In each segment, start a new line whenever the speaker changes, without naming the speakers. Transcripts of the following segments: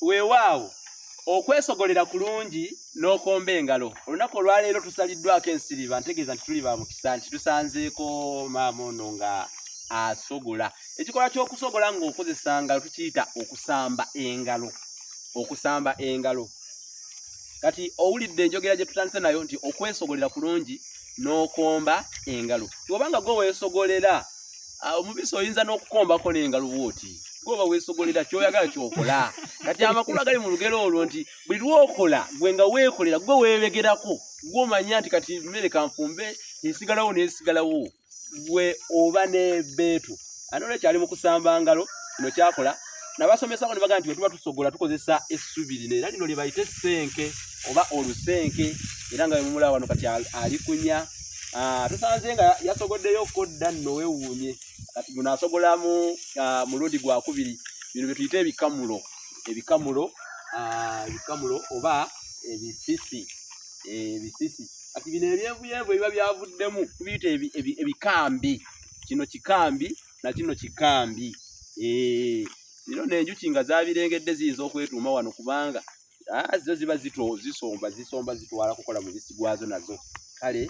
Weewaawo, okwesogolera kulungi n'okomba engalo. Olunaku olwaleero tusaliddwako ensiriba, ntegeeza nti tuli ba mukisa nti tusanzeeko maama ono nga asogola. Ekikolwa ky'okusogola ng'okozesa ngalo tukiyita okusamba engalo. Okusamba engalo. Kati owulidde enjogera gye tutandise nayo nti okwesogolera kulungi n'okomba engalo. Oba nga gwe weesogolera omubisi oyinza n'okukombako n'engalo bw'oti gwoba weesogolera kyoyagala kyokola. Kati amakulu agali mu lugero olwo nti buli lwokola gwe nga weekolera gwe weebegerako gw'omanya nti kati mmere kanfumbe esigalawo n'esigalawo gwe oba n'ebbeetu. Ate olwekyo ali mu kusamba ngalo kino kyakola nabasomesako ne bagamba nti bwe tuba tusogola tukozesa essubi lino era lino lye bayita essenke oba olusenke era nga bwemumulaba wano kati ali kunya. Tusanze nga yasogoddeyo ko dda nno weewuunye kati guno asogolamu mulundi gwakubiri. Bino bye tuyita ebikamulo, ebikamulo, ebikamulo oba ebisisi, ebisisi. Kati bino ebyenvuyenvu ebiba byavuddemu tubiyita ebikambi. Kino kikambi na kino kikambi. Bino n'enjuki nga zabirengedde ziyinza okwetuuma wano kubanga zo ziba zisomba zisomba zitwala kukola mubisi gwazo nazo. Kale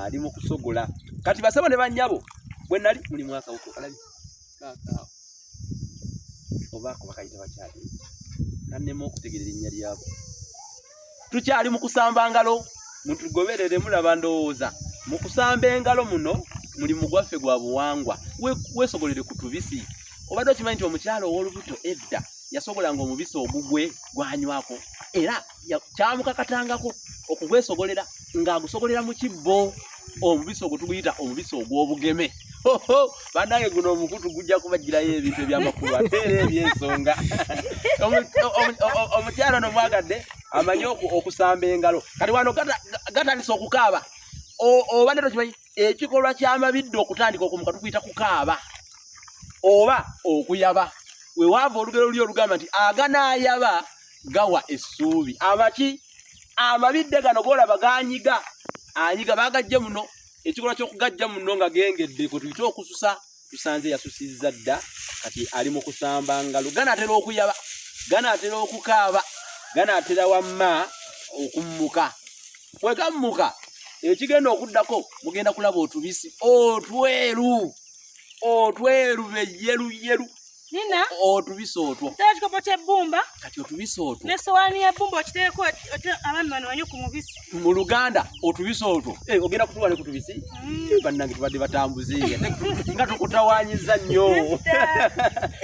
ali mu kusogola. Kati basebo ne bannyabo bwe nali mulimu akawuka okalabye kaakaawo oba ako bakayita bakyali kannema okutegeera erinnya lyako. Tukyali mu kusamba ngalo, mutugoberere mulaba ndowooza mu kusamba engalo muno mulimu gwaffe gwa buwangwa. Weesogolere ku tubisi. Obadde okimanyi nti omukyala ow'olubuto edda yasogolanga omubisi ogugwe gwanywako era kyamukakatangako okugwesogolera ng'agusogolera mu kibbo. Omubisi ogwo tuguyita omubisi ogw'obugeme. Bannange guno omukutu gujja kubagirayo ebintu ebyamakulu ate era eby'ensonga. Omukyala ono mwagadde amanyi okusamba engalo. Kati wano gatandise okukaaba. Oba ne tokimanyi ekikolwa ky'amabidde okutandika okumuka tukuyita kukaaba oba okuyaba. Wewaava olugero luli olugamba nti aganaayaba gawa essuubi. Amaki amabidde gano g'olaba ganyiga anyiga bagajje muno. Ekikolwa ky'okugajja muno nga gengedde kwe tuyita okususa. Tusanze yasusizza dda kati ali mu kusamba ngalo. Ganaatera okuyaba, ganaatera okukaaba, ganaatera wamma okummuka. Bwe gammuka ekigenda okuddako mugenda kulaba otubisi otweru otweru beyeruyeru.
Nina
otubisi otwo.
Tera ekikopo ky'ebbumba.
Kati otubisi otwo.
N'essowaani y'ebbumba okiteeko abaami bano banywe ku mubisi.
Mu Luganda otubisi otwo. Ogenda kutuwa ne ku tubisi? Bannange tubadde batambuze nga tukutawaanyiza nnyo.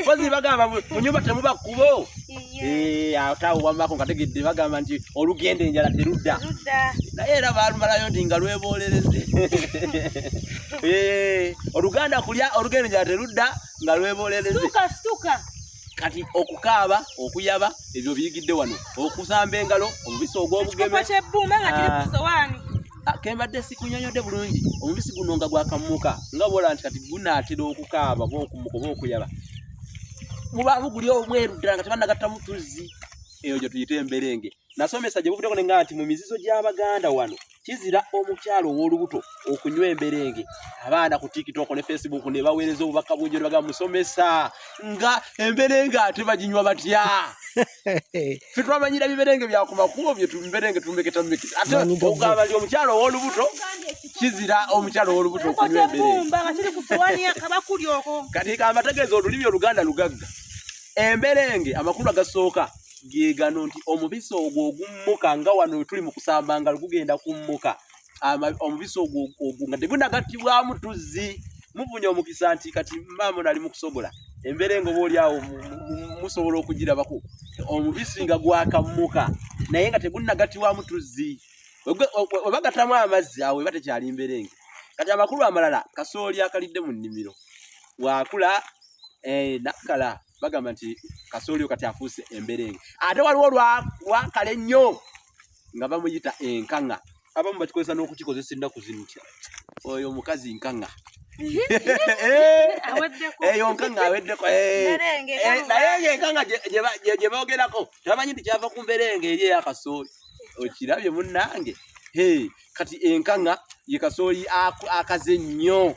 Mpozi bagamba mu nnyumba temuba kkubo. Ate awo wammaako nga tegedde bagamba nti olugenda enjala terudda. Naye era baalumalayo nti nga lweboolereze. Oluganda kulya olugenda enjala terudda nga lwebolereze.
Situka, situka.
Kati okukaaba, okuyaba ebyo biyigidde wano. Okusamba engalo, omubisi ogw'obugeme.
Ekikopo ky'ebbumba nga kiri ku ssowaani.
Kembadde sikunyonyodde bulungi. Omubisi guno nga gwakammuka nga bw'olaba nti kati gunaatera okukaaba oba okummuka oba okuyaba. Mubaamu guli omweru ddala nga tebannagattamu tuzzi. Eyo gye tuyita emberenge. Nasomesa gye buvuddeko ne ŋŋamba nti mu mizizo gy'Abaganda wano kizira omukyala ow'olubuto okunywa emberenge. Abaana ku TikTok ne Facebook ne baweereza obubaka bungi ne bagamba musomesa nga emberenge ate baginywa batya? Ffe twamanyira biberenge bya ku makubo bye tuberenge tumeketa mumeketa. Ate ogamba nti omukyala ow'olubuto kizira omukyala ow'olubuto okunywa emberenge. Kati kambategeeza olulimi Oluganda lugagga. Emberenge amakulu agasooka ge gano nti omubisi ogwo ogummuka nga wano we tuli mu kusamba ngalo gugenda kummuka. Omubisi ogwo ogwo nga tegunagattibwamu tuzzi. Mufunye omukisa nti kati maama ono ali mu kusogola emberenge oba oli awo musobola okugirabako omubisi nga gwakammuka naye nga tegunnagattibwamu tuzzi. We bagattamu amazzi awo eba tekyali mberenge. Kati amakulu amalala kasooli akalidde mu nnimiro bw'akula nakala bagamba nti kasooli kati afuuse emberenge. Ate waliwo lwakala ennyo nga bamuyita enkaŋa. Abamu bakikozesa n'okukikozesa ennaku zino nti oyo omukazi nkaŋa. Eyo nkaŋa aweddeko. Naye eyo enkaŋa gye boogerako tebamanyi nti kyava ku mberenge eri eya kasooli. Okirabye munnange. Kati enkaŋa ye kasooli akaze nnyo.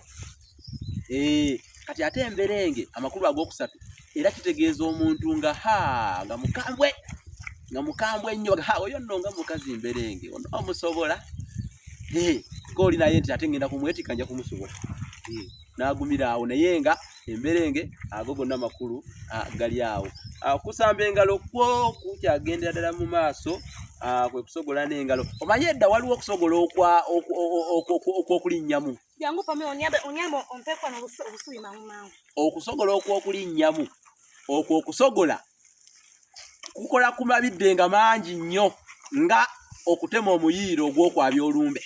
Kati ate emberenge amakulu ag'okusatu Era kitegeeza omuntu nga ha nga mukambwe, nga mukambwe nnyo. Ha, oyo nno nga mukazi mberenge, ono omusobola. Kooli naye nti ate ngenda kumwetika, nja kumusobola. N'agumira awo, naye nga emberenge ago gonna makulu gali awo. Okusamba engalo kwo kukyagendera ddala mu maaso, kwe kusogola n'engalo. Omanyi edda waliwo okusogola okw'okulinnyamu.
Jangu Pamela, onyambe, onyambe ompeeko wano obusubi mangu mangu.
Okusogola okw'okulinnyamu, okwo okusogola kukola ku mabidde nga mangi nnyo, nga okutema omuyiiro ogw'okwabya olumbe.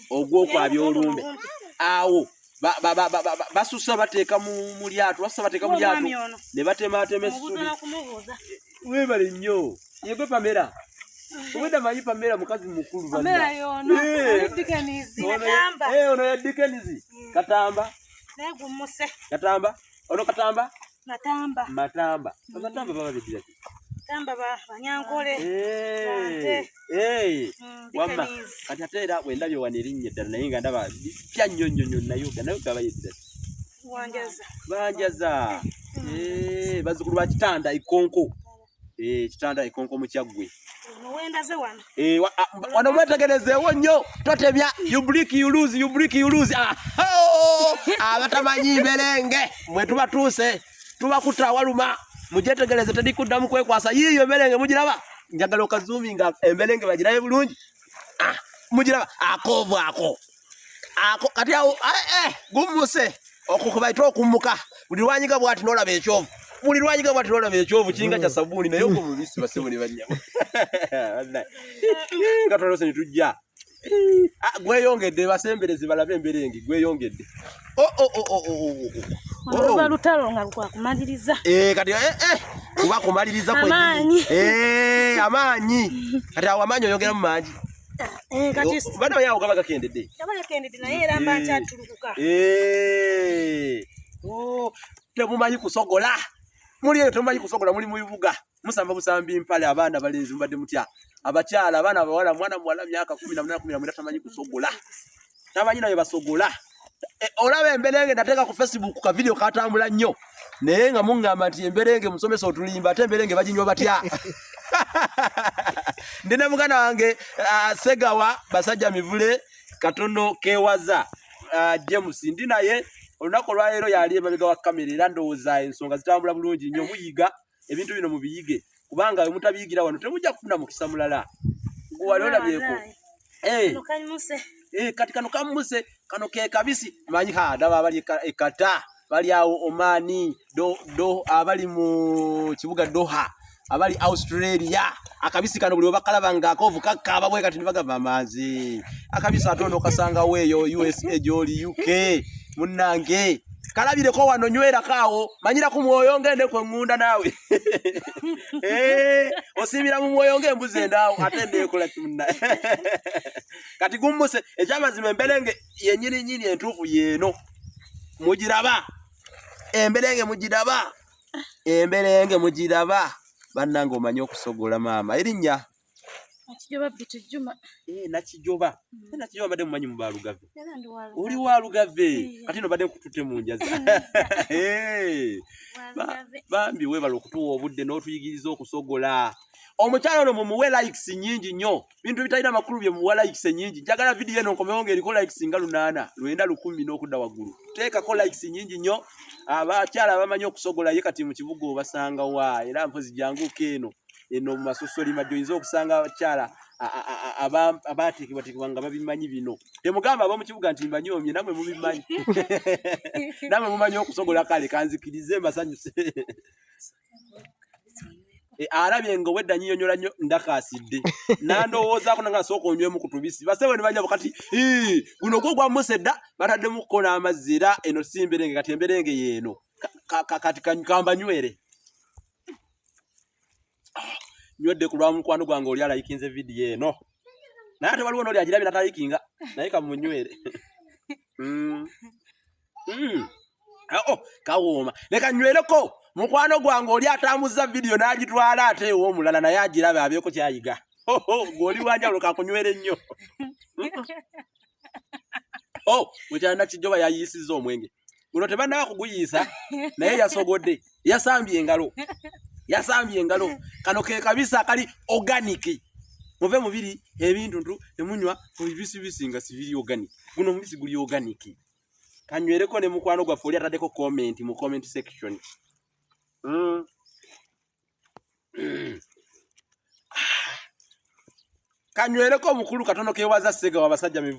Ogw'okwabya olumbe. Awo basusa bateeka mu lyato, basusa bateeka mu lyato ne batemaatema essubi. Weebale nnyo. Yegwe Pamela. Obwedda manyi Pamela mukazi mukulu banna.
Pamela y'ono. Oli Dickens, Katamba.
Ono ya Dickens. Katamba.
Naye gummuse.
Katamba. Ono Katamba?
Matamba.
Matamba. Matamba baba beddira ki?
Matamba ba Banyankole.
Wamma kati ate era bwe ndabye wano erinnya eddala naye nga ndaba pya nnyo nnyo nnyo, naye naye gaba yeddira ki?
Wanjaza.
Banjaza. Bazzukulu ba Kitanda Ikonko. Kitanda Ikonko mu Kyaggwe.
Wendaze wano.
Wano mwetegerezeewo nnyo, totemya, you break you lose, you break you lose. Abatamanyi mberenge mwe tubatuuse, tubakutta awaluma, mugyetegereze, teri kuddamu kwekwasa. Yiiyo emberenge mugiraba, njagala okazuumi nga emberenge bagirabe bulungi. Mugiraba akoovu ako ako kati awo, gummuse okwo kwe bayita okummuka. Buli lwanyiga bw'ati n'olaba ekyovu, buli lwanyiga bw'ati n'olaba ekyovu kiringa kya sabbuuni, naye ogwo mubisi basebo ne bannyabo nga twalose ne tujja. Gweyongedde, basemberezi balabe emberenge gweyongedde.
Luba lutalo nga lwakumaliriza.
Kati kuba kumaliriza kwennyini.
Amaanyi.
Amaanyi. Kati awo amaanyi oyongeramu mangi.
Kati
bana bayawo gaba gakendedde.
Gaba gakendedde naye era mba nkyatulukuka.
Oh, temumanyi kusogola. Muli eyo temumanyi kusogola, muli mu bibuga. Musamba busambi mpale, abaana balenzi mubadde mutya. Abakyala, abaana abawala, mwana muwala myaka 18, 19 tamanyi kusogola. Tamanyi naye basogola. Olaba emberenge nateeka ku Facebook ka video katambula nnyo. Naye nga mungamba nti emberenge musomesa otulimba, ate emberenge baginywa batya? Ndi ne muganda wange Segawa basajja mivule katono kewaza James, ndi naye olunaku olwaleero yali emabega wa kamera, era ndowooza ensonga zitambula bulungi nnyo. Muyiga ebintu bino, mubiyige, kubanga bwe mutabiyigira wano temujja kufuna mukisa mulala. Gwe wali olabyeko? Kati kano kammuse, kano ke kabisi. Manyi ha ndaba abali e Qatar, bali awo Omani, do, do, abali mu kibuga Doha, abali Australia. Akabisi kano buli webakalaba nga akoovu kakkaaba bwe kati ne bagamba amanzi. Akabisi ate ono okasangawo eyo USA gy'oli, UK, munnange. Kalabireko wano, nywerako awo, manyira ku mwoyo ngende kwe ŋŋunda naawe. Osiibira mu mwoyo ng'embuzi endaawo, ate ndeekola ki munna. Kati gummuse, ekyamazima emberenge yennyini nnyini entuufu yeeno. Mugiraba? Emberenge mugiraba? Emberenge mugiraba? Bannange omanyi okusogola maama. Erinnya?
Nakijoba Bitu Juma.
Nakijoba. Nakijoba mbadde mumanyi mu Balugave.
Era ndi wa Lugave.
Oli wa Lugave. Kati no mbadde nkututte mu njaza. Bambi weebale okutuwa obudde n'otuyigiriza okusogola. Omukyala ono mumuwe likes nnyingi nnyo. Bintu bitalina makulu bye muwa likes nnyingi. Njagala video eno nkomewo ng'eriko likes nga 800, 900, 1000 n'okudda waggulu. Teekako likes nnyingi nnyo. Abakyala abamanyi okusogola ye kati mu kibuga obasanga wa, era mpozi janguko eno. Eno mu Masosolima gy'oyinza okusanga abakyala abaateekebwateekebwa nga babimanyi bino. Temugamba ab'omu kibuga nti mbanyoomye, nammwe mubimanyi. Nammwe mumanyi okusogola, kale kanzikirize mbasanyuse. Alabye nga obwedda nyinyonnyola nnyo ndakaasidde. Nandowoozaako nange asooka onywemu ku tubisi. Basebo ne banyabo kati, guno gwo gwa Musa edda, bataddemu kko n'amazzi, era eno si mberenge, kati emberenge y'eno. Kati kambanywere. Nywedde ku lwa mukwano gwange oli alayikinze vidiyo eno. Naye ate waliwo n'oli agirabye n'atalayikinga, naye kamunywere. Oh, kawooma. Leka nnywereko mukwano gwange oli atambuza vidiyo n'agitwala ate ew'omulala naye agirabe abeeko ky'ayiga. Gwe oli wanjawulo, kakunywere nnyo. Oh, mukyala Nakijoba yayiisizza omwenge. Guno tebannaba kuguyiisa naye yasogodde, yasambye engalo, yasambye engalo. Kano ke kabisi akali organic. Muve mubiri ebintuntu ne munywa ebibisibisi nga sibiri organic. Guno omubisi guli organic. Kanywereko ne mukwano gwaffe oli ataddeko comment mu comment section. Kanywereko omukulu katono kewaza Ssegawa basajja mivu.